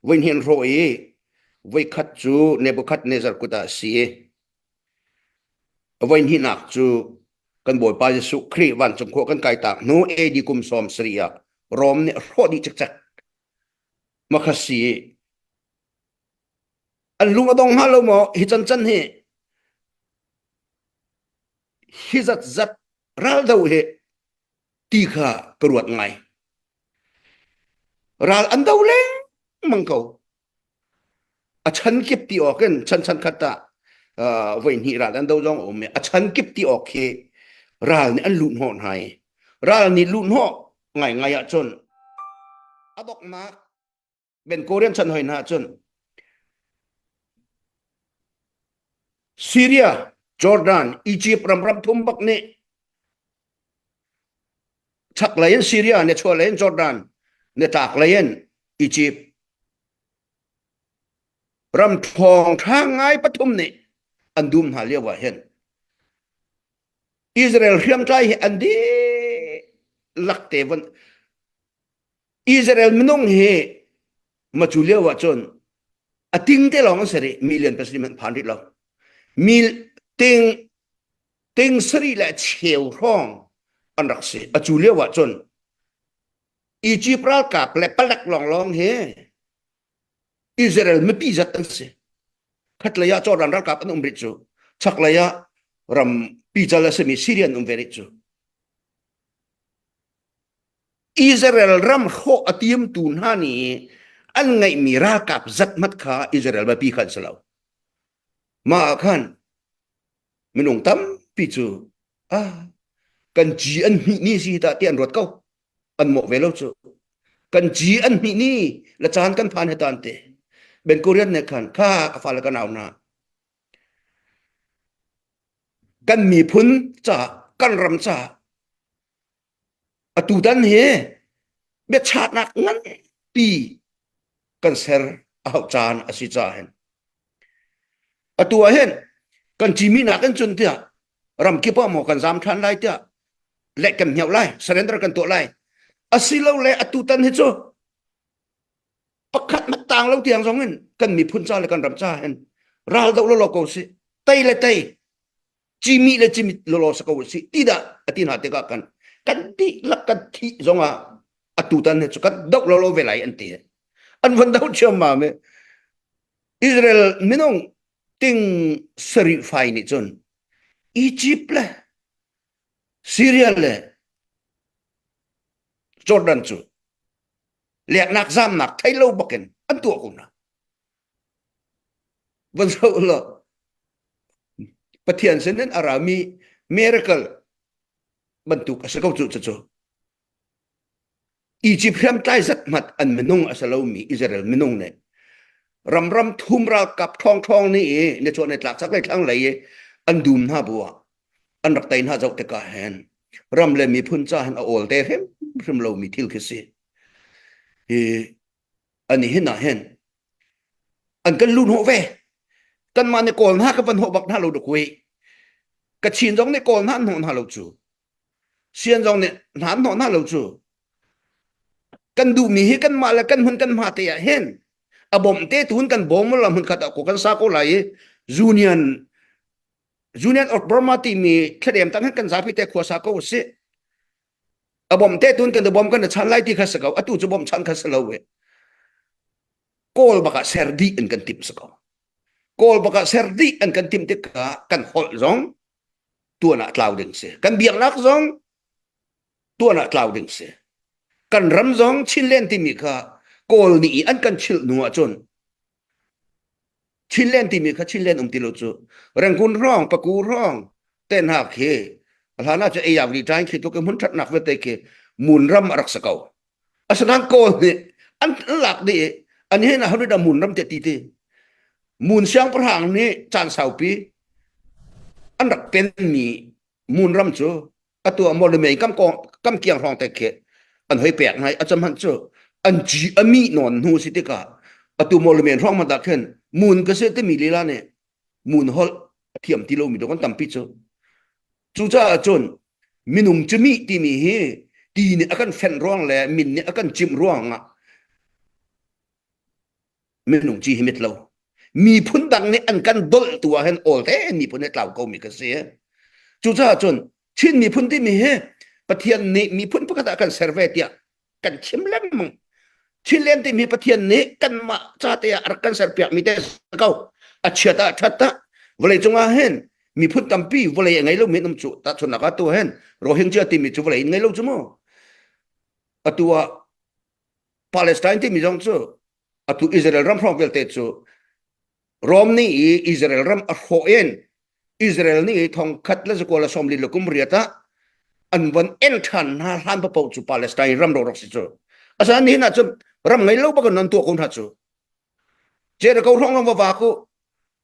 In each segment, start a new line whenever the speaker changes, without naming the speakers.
Voi hnih an hrawh i voi khat cu Nebuchadnezzar kut ah a si i voi hnihnak cu kan Bawipa Jesuh Khrih vancung khua kan kai tak hnu AD kum 70 ah Rom nih a hrawh dih cikcek. Makha si an lung a dong hnga lo maw hi can can hi hi zat zat raldo hi ti kha ka ruat ngai. Ral an do lengmang ko. A chan kip ti awk in chan chan khat ah uh, voi hnih ral an do zong a um i a chan kip ti awk khi ral nih an luh hnawh hna i ral nih luh hnawh ngai ngai ahcun a donghnak Ben Korean chan hoi hna cun Syria, Jordan, Egypt ram ram thum bak nih chaklei in Syria, nichuahlei in Jordan, nitlaklei in Egypt ram ṭhawng ṭha ngai pathum nih an dum hna lio ah hin Israel hriamtlai hi an dihlak te von Israel minung hi macu lio ah cun a ting te lawng an si rih million pasarih hmanh phan rih lo mil ting ting sarih le cheu hrawng an rak si a cu lio ah cun Egypt ralkap le palek lawnglawng hi Israel mipi zat an si khatlei ah Jordan ralkap an um rih cu chaklei ah ram pical a simi Syrian um ve rih cu Israel ram hrawh a tiamtu hna nih an ngeihmi ralkap zat hmat kha Israel mipi kha an si lo. Mah ah khan minung tampi cu ah kan ci an hnih ni si ta ti an ruat ko. An mawh ve lo cu. Kan ci an hnih ni la caan kan phan he tan te. Ben Korean ne khan kha ka fale ka nau na. Kan miphun ca kan ram ca Atutan hi biachatnak nganpi kan ser a hauh caan a si caah hin. Atu ah hin kan cimi nakin cun tiah ramkip ah maw kan zaam ṭhan lai tiah leh kan hngeuh lai, surrender kan tuah lai. Asilole atutan hi cu pakhat mat tang lo tiang zong in kan miphun ca le kan ram ca hin ral doh lawlaw ko sih. Tei le tei cimi le cimit lawlaw sa ko si ti dah a ti hna tikah kan kan dihlak kan thih zongah atutan hi cu kan doh lawlaw ve lai an ti an van doh ṭhiammam i Israel minung ting sarih fai nih cun Egypt le Syria le Jordan cu leknak zamnak thei lo bakin an tuah ko hna Van zoh law Pathian sin in a rami miracle bantuk a si ko cu cucu. Egypt hriamtlai zat hmat an minung a si lomi Israel minung nih ram ram thum ralkap ṭhawng ṭhawng nih i nichuah nitlak chaklei thlanglei i an dum hna bu ah an rak tei hna zoh tikah hin ram le miphun ca hin a awl te hrimhrim lomi thil khi si. Hi ani hin ah hin an kan lu hnawh ve kanmah nih kawl hna ka van hnawh bak hna lo duk hui ka chin zong nih kawl hna an hnawh hna lo cu sian zong nih hna an hnawh hna lo cu kan duhmi hi kanmah le kan hmun kan hma te ah hin a bawmh te tun kan bawm la hmun khat ah ko kan sa ko lai i union union of Burma timi thladem tang hin kan zapi te khua sa ko si a bawmh te tun kan bawm kan chan lai ti kha si ko atu cu bawmh chan kha si lo we kawl bak ah ser dih in kan timh si ko kawl bak ah ser dih an kan timh tikah kan holh zong tuan ah tlau ding si kan biaknak zong tuan ah tlau ding si kan ram zong Chinland timi kha kawl nih an kan chilh hnu ahcun Chinland timi kha Chinland um ti lo cu Rangoon hrawng Paku hrawng te hna khi hlan ah cu eiak ri ṭain khi tluk in hmun ṭhatnak vialte khi mun ram a rak si ko asinain kawl nih an lak dih i an hin ah harid mun ram te ti ti mun siangpahrang nih caan saupi an rak penmi mun ram cu atu ah Mawlamyine kam kam kiang hrawng te khi an hoi pek ngai a cam han cu an ci a mi nawn hnu si tikah atu Mawlamyine hrawng man dah khin mun ka se timi lila nih mun holh a thiam ti lomi kan tampi cu cucaah cun minung cu mi timi hi ti nih a kan fenh ruang le min nih a kan cimh ruang ah. Minung ci hi mit lo. Miphun dang nih an kan dolh tu ah hin awl te miphun he tlau ko mi ka si. Cucaah cun Chin miphun timi hi Pathian nih miphun pakhat ah kan ser ve tiah kan chim lengmang. Chinland timi Pathian nih kanmah ca te ah rak kan serpiak mi te ko. A chiat ah that ah vawlei cungah hin miphun tampi vawlei a ngei lo mi an um cu tahchunhnak ah tu hin Rohingya timi cu vawlei in ngei lo cu mu. Atu ah Palestine timi zong cu atu Israel ram hrawng vialte cu Rom nih i Israel ram a hrawh in Israel nih thong khat le zakua le sawmli le kum riat ah an von en ṭhan hna hlan paoh cu Palestine ram ro rak si cu. Asinain nihin ah cun ram ngei lo bak in an tuah ko hna cu. Jericho hrawng lawng va va ku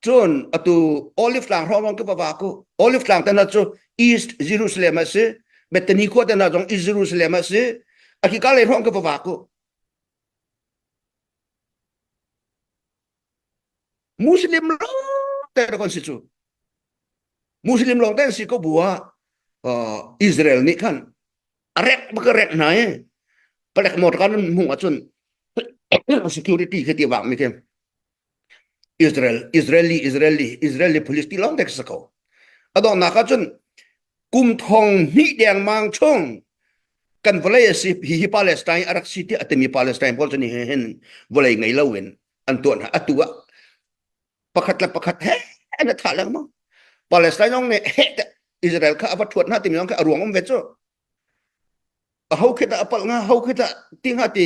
cun atu Olive tlang hrawng lawng va va ku Olive tlang te hna cu East Jerusalem a si Bethany khua te hna zong East Jerusalem a si a khi ka lei hrawng ka va va ku Muslim lawng te kan si cu. Muslim lawng te si ko bu ah Israel nih khan a rek bak a rek hna i palek motor kan hmung ahcun security khi ti vak mi khi Israel Israeli Israeli Israeli police ti lawng te khi si ko. A donghnak ahcun kum thong hnih dengmang chung kan vawlei a si hi hi Palestine a rak si tiah a timi Palestine pawl cu ni hin vawlei ngei lo in an tuah hna atu ah pakhat le pakhat he an thah lengmang Palestine zong nih he Israel kha a va thuat hna timi zong kha a ruang um ve cu a ho khi dah a palh nga ho khi dah ti nga ti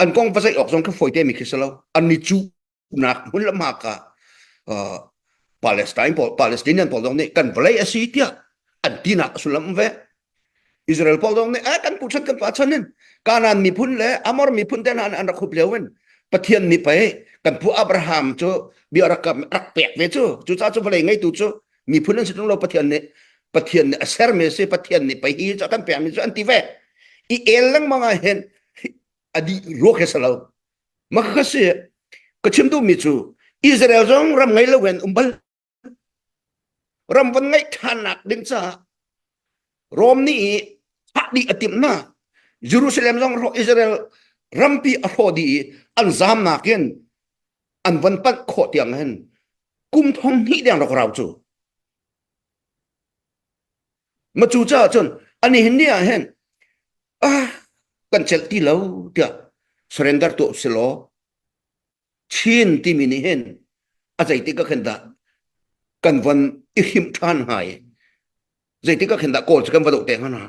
an kong va zeih awk zong kha fawi te mi khi si lo an ni cu nak hmun le hma ka Palestine pawl Palestinian pawl zong nih kan vawlei a si tiah an tinak a sullam ve Israel pawl zong nih eh kan pu chan kan pa chan in Kanaan miphun le Amor miphun te hna an rak hup lio in Pathian nih pei kan pu Abraham cu bia rak rak pek ve cu cucaah cu vawlei ngeitu cu miphun an si tung lo Pathian nih Pathian nih a sermi a si Pathian nih pei hi cu kan pekmi cu an ti ve i el lengmang ah hin a dih ruak he si lo Mah kha si ka chim duhmi cu Israel zong ram ngei lo in um bal ram van ngeih ṭhannak ding caah Rom nih i thah dih a timh hna Jerusalem zong Israel rampi a hrawh dih i an zamnak in an van panh khawh tiang hin kum thong hnih deng rak rau cu Ma cu caah cun ani hin ni ah hin ah kan celh ti lo tiah surrender tuah si law Chin timi nih hin a zeitik ah khin dah kan von i hrimh ṭhan hnga i zeitik ah khin dah Kawl cu kan va doh te hnga?